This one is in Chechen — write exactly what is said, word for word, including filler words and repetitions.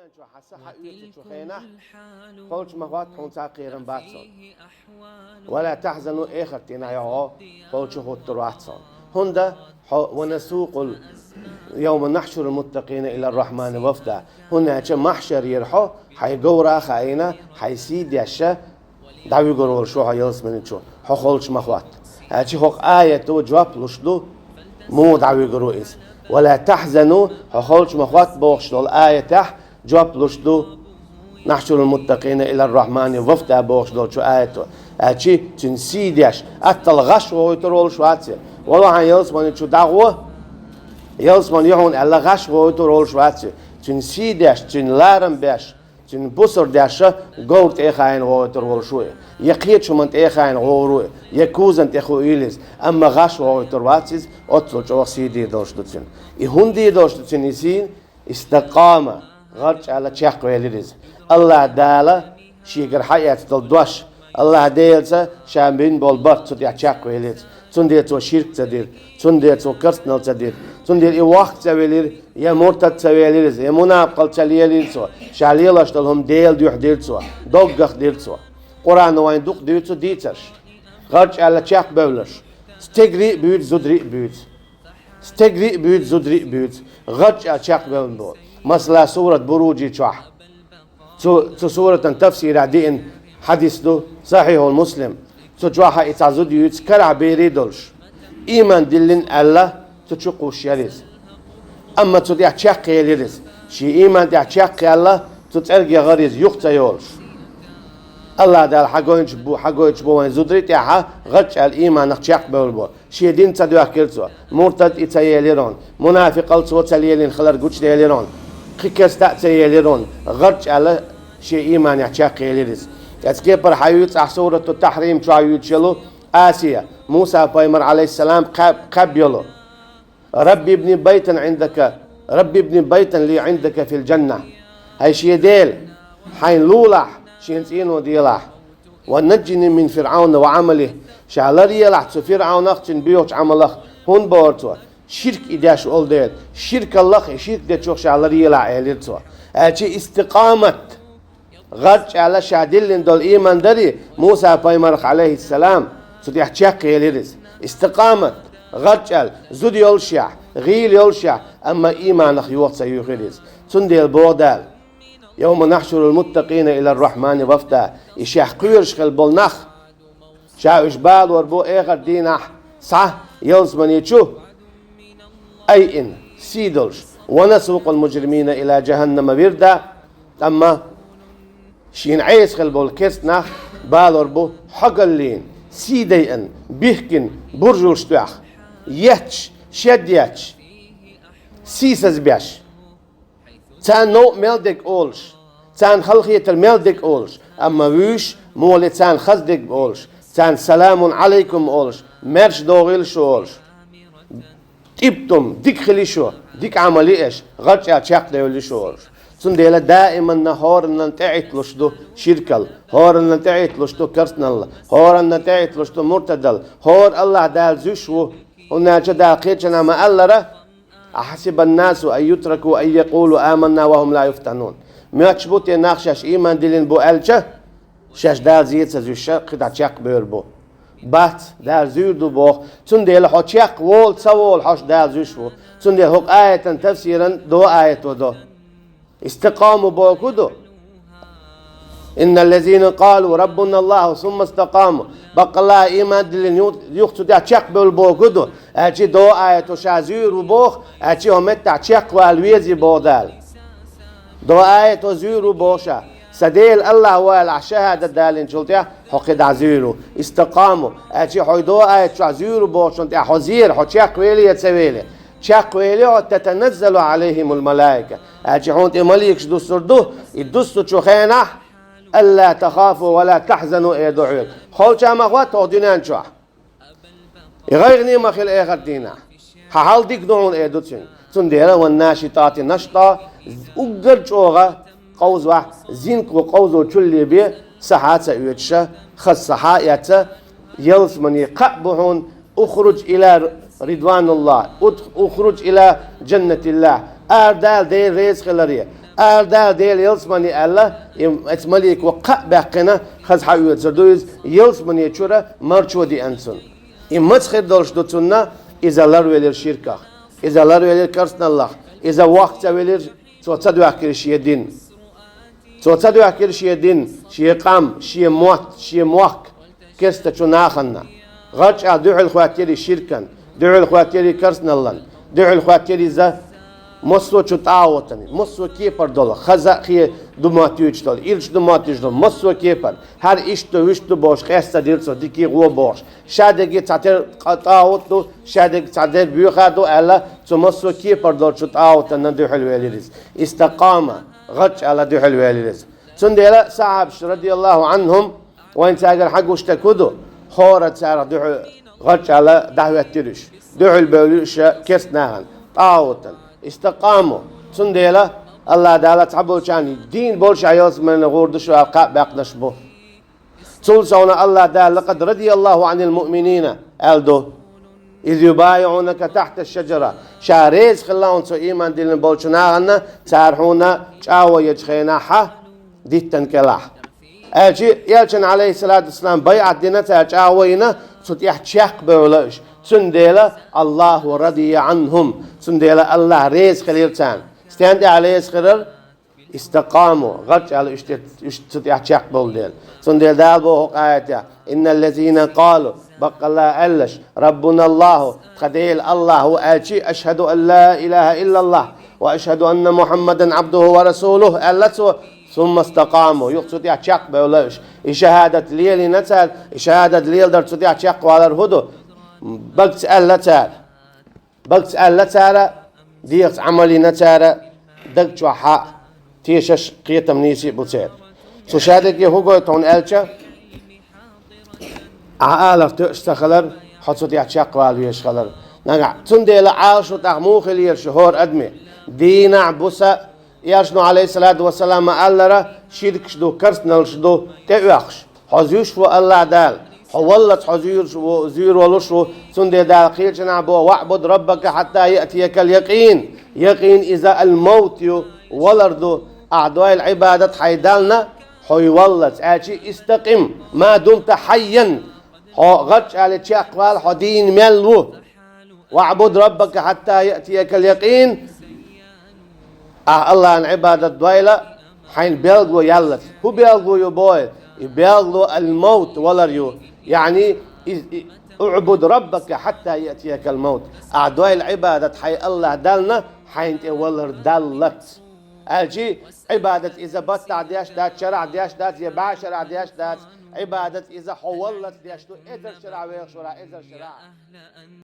Хьаса хьаоьцучу хенахь, холчу ма хӀотта хьуна цхьа кхерам бац хьуна. ولا تحزنوا, эхартийнахь йохьо, холчу хӀуттур вац хьуна. ХӀунда хьо, ونسوق يوم نحشر المتقين إلى الرحمن وفدا. ХӀунда аьлча махьшарера хьо, хьайн говра а хаийна, хьайн сий дешша, дӀавуьгур волуш ву хьо ялсамани чу, хьо холчу ма хӀотта. Аьлча хӀокху аято жоп луш ду, муха дӀавуьгур ву иза. ولا تحزنوا, хьо холчу ма хӀотта бохуш долу аятехь жоп луш ду, نحشر المتقين إلى الرحمن وفدا бохуш долчу аято. Аьлча цуьнан сий деш, аттал гӀаш вогӀуьйтур волуш вац иза. Вало хьан ялсамани чу дӀагӀо, ялсамани ю хьуна аьлла гӀаш вогӀуьйтур волуш вац иза. Цуьнан сий деш, цуьнан ларам беш, цуьнан бусар дешша говра тӀе а хаийна вогӀуьйтур волуш ву и. Я кхечу хӀуманна тӀе а хаийна вогӀур ву и, я кузана тӀе хуийла иза, амма гӀаш вогӀуьйтур вац иза, оццул чӀогӀа сий дийр долуш ду цуьнан. И хӀунда дийр долуш ду цуьнан и сий? استقام, гӀарчӀ аьлла чекхвелира иза. АллахӀ Дала шегара хьаэцна долу дош, АллахӀ Делаца ша бина болу барт цу тӀехь чекхвелира иза. Цундела цо ширк ца дира, цундела цо керстанал ца дира, цундела и воккха ца велира, я муртад ца велира иза, я мунапкъал ца лелийра цо, ша лелош долу хӀума Делан дуьхьа дира цо, доггах дира цо. Къуръано вайна дукха дуьйцу дийцарш. ГӀарчӀ аьлла чекхбевлларш, стегрий а буьйцу, зударий а буьйцу. Стегрий а буьйцу, зударий а буьйцу. ГӀарчӀ аьлла чекхбевлла бу. Масала, сурат Буруджи чохь. Цу, цу суратан тафсирехь деана хьадис ду, Сахьихьул Муслим. Цу чохь и цхьа зуда юьйцу карахь берий долуш. Ийман диллина аьлла, цу чу кхуссуш яра иза. Амма цу тӀехь чекхъелира иза. Шен ийман тӀехь чекхъяьлла, цу цӀерга яхара иза, юха ца йолуш. АллахӀ Дала хьагойтуш бу, хьагойтуш бу вайн зударий тӀехь гӀарчӀ аьлла ийманах чекхбевлла бу. Шен дин ца доьхкира цо, муртад и ца елира хьуна, мунафикъал цо ца лелийна хилар гучуделира хьуна, кхин керста а ца елира хьуна, гӀарчӀ аьлла шен ийманехь чекхъелира иза. Эцу кепара хьан юьйцу ахь сурату Тахьрим чохь юьйцуш йолу Асия, Муса-пайхамар, Ӏалайхиссалам, кхаьб-, кхаьбна йолу. رب ابن بيتا عندك، رب ابن بيتا لي عندك في الجنة. ХӀай шен Дела, хьайна лулахь, шена цӀено делахь. ونجني من فرعون وعمله. Ша ларъелахь цу ФирӀавнах, цуьнан боьхачу Ӏамалах, хӀунда бохура цо? Ширк и деш волу дела, ширкаллах и ширк дечух ша ларъелахь, элира цо. Аьлча истикъамат, гӀарчӀ аьлла ша диллина долу ийман дарий, Муса-пайхамарх, Ӏалайхиссалам, цу тӀехь чекхъелира иза. Истикъамат, гӀарчӀ аьлла, зуда йолушехь, гӀийла йолушехь, амма ийманах йоха ца юьйхира иза. Цундела боху Дала: يوم نحشر المتقين إلى الرحمن وفدا. И шех кхоьруш хила болу нах, ша уьш балор бу эхарт дийнахь схьа ялсамани чу, айина, сий долуш. ونسوق المجرمين إلى جهنم وردا. Амма шена Ӏеса хила болу керста нах балор бу хьогаллина, сий дайъина, бихкина, буржалш тоьхна, етташ, шед етташ, сийсаз беш. Царна новкъа мел дерг олуш, царна халахетар мел дерг олуш, амма вуьйш, моле царна хаза дерг олуш, царна саламун Ӏалайкум олуш, маьрша догӀийла шу олуш, тӀибтум, дика хили шу, дика Ӏамал йи аша, гӀарчӀ аьлла чекхдевлли шу олуш. Цундела даиманна хӀоранна тӀеӀитталуш ду ширкал, хӀоранна тӀеӀитталуш ду керстанал, хӀоранна тӀеӀитталуш ду муртадал, хӀора АллахӀ Дала зуьйш ву, хӀунда аьлча Дала кхечанхьа ма-аллара: أحسب الناس أن يتركوا أن يقولوا آمنا وهم لا يفتنون. Моьттуш бу те нах шаьш ийман диллина бу аьлча, шаьш Дала зен ца зуьйш кхидӀа чекхбевр бу? Бац, Дала зуьйр ду боху. Цундела хьо чекхволу, ца волу хьош Дала зуьйш ву. Цундела хӀокху аятан тафсиран доа аято до. Истикъаму боху ду. إن الذين قالوا ربنا الله ثم استقاموا. Баккъалла ийман диллина ю-, юха цу тӀехь чекхбевлла боху ду. Аьлча доа аято ша зуьйр ву боху, аьлча хьо меттахь чекхвала везий боху Дала. Доа аято зуьйр ву боху ша. Сан Дела АллахӀ ву аьлла ахь шахӀадат далийначул тӀехь хьо кхидӀа зуьйр ву. Истикъаму. Аьлча хьо доа аято чохь зуьйр ву бохучун тӀехь хьо зера, хьо чекхвели я ца вели. Чекхвели хьо, تتنزل عليهم الملائكة. Аьлча хьуна тӀе маликаш дуссур ду, и дуссучу хенахь, ألا تخافوا ولا تحزنوا, эр ду хьоьга. Холча ма хӀотта хьо дуьнен чохь. И гӀайгӀане ма хила эхарт дийнахь. Хьан хьал дика ду хьуна, эр ду цуьнга. Цундела والناشطات نشطا, уггар чӀогӀа къовзавахь, зинко къовзо чулле бе, сахьа а ца оьцуша, хаза сахьа а эцна, ялсамане кхаъ бу хьуна, اخرج إلى رضوان الله، اخرج إلى جنة الله. Ара Дала Дела реза хиларе, Ала Дала Дела ялсмане аьлла, и, эцу малико кхаъ баьккхина, хаза хьаоьцур ду иза, ялсмане чура марчо деана цунна. И маца хир долуш ду цунна, иза ларвелира ширках, иза ларвелира керстаналлах, иза воккха ца велира, цо ца доьхкира шен дин. Цо ца доьхкира шен дин, шен къам, шен мотт, шен мохк керстачу нахана. ГӀарчӀ аьлла дуьхьал хӀоьттира ширкан, дуьхьал хӀоьттира керстаналлан, дуьхьал хӀоьттира иза массо а чу тӀагӀутан, массо а кепара долу, хаза а хе ду моттуьйтуш долу, ирча ду моттуьйтуш долу, массо а кепара, хӀара иштта ду, вуьшта ду бохуш, къаьстта дира цо, дика а, вон а бохуш. Ша дерриге цхьатерра къа-, тӀагӀут ду, ша дерриге цхьатерра боьха ду аьлла, цу массо а кепара долчу тӀагӀутанна дуьхьал велира иза. Истакъама, гӀарчӀ аьлла дуьхьал велира иза. Цундела сахьабаш, радияллаху Ӏанхум, вайн цаьргара хьан гуш дерг хӀун ду? ХӀора царах дуьхьал гӀарчӀ аьлла дӀахӀоьттира уьш. Дуьхьал бевлира уьш керста нахана, тӀагӀутан. Истакъаму. Цундела АллахӀ Дала цхьаболчарна дийна болуш а ялсманина гӀур ду шу аьлла кхаъ баьккхинарш бу. Цул совна АллахӀ Дала: «Лакъад радияллаху Ӏанил муъминина», аьлла ду. «Из юбайиӀунака тахьта шаджара». Ша реза хилла хьуна цу ийман диллина болчу нахана, цара хьуна чӀагӀо ечу хенахь, диттан кӀелахь. Аьлчи, Элчан, алейхиссалату вассалам, байӀат дина, цара чӀагӀо йина, цу тӀехь чекхбевлла уьш. Цундела: «Аллаху радия Ӏанхум». Цундела АллахӀ реза хилира царна. Стен тӀехь реза хилар? Истакъаму, гӀарчӀ аьлла уьш те-, уьш цу тӀехь чекхбевлла дела. Цундела Дала боху хӀокху аятехь: «Инналлазина къалу», баккъалла аьллаш: «Раббуналлаху», тхан Дела АллахӀ ву аьлчи, «ашхӀаду ан ла илахӀа иллаллахӀ ва ашхӀаду анна Мухьаммадан Ӏабдуху ва расулуху», аьлла цо, «сумма стакъаму», юха цу тӀехь чекхбевлла уьш. И шахӀадат лелийна цара, и шахӀадат леладар цу тӀехь чекхвалар хӀун ду? Багца аьлла цара. Багца аьлла цара, дегӀаца Ӏамал йина цара, даг чохь хьа тешаш, кхетам нийса а бу церан. Цу шадерриге хӀун гойту хьуна аьлча, ахь аларх тоьаш ца хилар, хьо цу тӀехь чекхвала везаш хилар. Нагахь, цундела Ӏалашо тӀаккха муха хилийра шу хӀора адаме? Дийнахь, буса, Элчано, алейхиссалату вассалам, ма-аллара, ширкаш ду, керстаналлаш ду тӀеоьхуш. Хьо зуьйш ву АллахӀ Дала. Хьо валлалц хьо зуьйр-, ву-, зуьйр волуш ву, цундела Дала кхечанхьа боху: «ВаӀбуд раббака хьатта яътиякал якъин». Якъин иза ал-мавт ю, валар ду. Ахь дойла Ӏибадат хьайн Далла, хьо валлалц. Аьлчи: «Истакъим, ма думта хьайян». Хьо гӀарчӀ аьлла чекхвала, хьо дийна мел ву. «ВаӀбуд раббака хьатта яътиякал якъин». Ахь АллахӀан Ӏибадат дойла, хьайна белгало яллалц. ХӀун белгало ю боху? И белгало ал-мавт, валар ю. Яъни, из, и, «УӀбуд раббака хьатта яътиякал мавт». Ахь дойла Ӏибадат хьайн АллахӀ Далла, хьайна тӀе валар даллалц. Аьлчи, Ӏибадат иза баттахь деш дац, шарахь деш дац, я бӀешарахь деш дац. Ӏибадат иза хьо валлалц деш ду, эзар шарахь вехаш вара, эзар шарахь.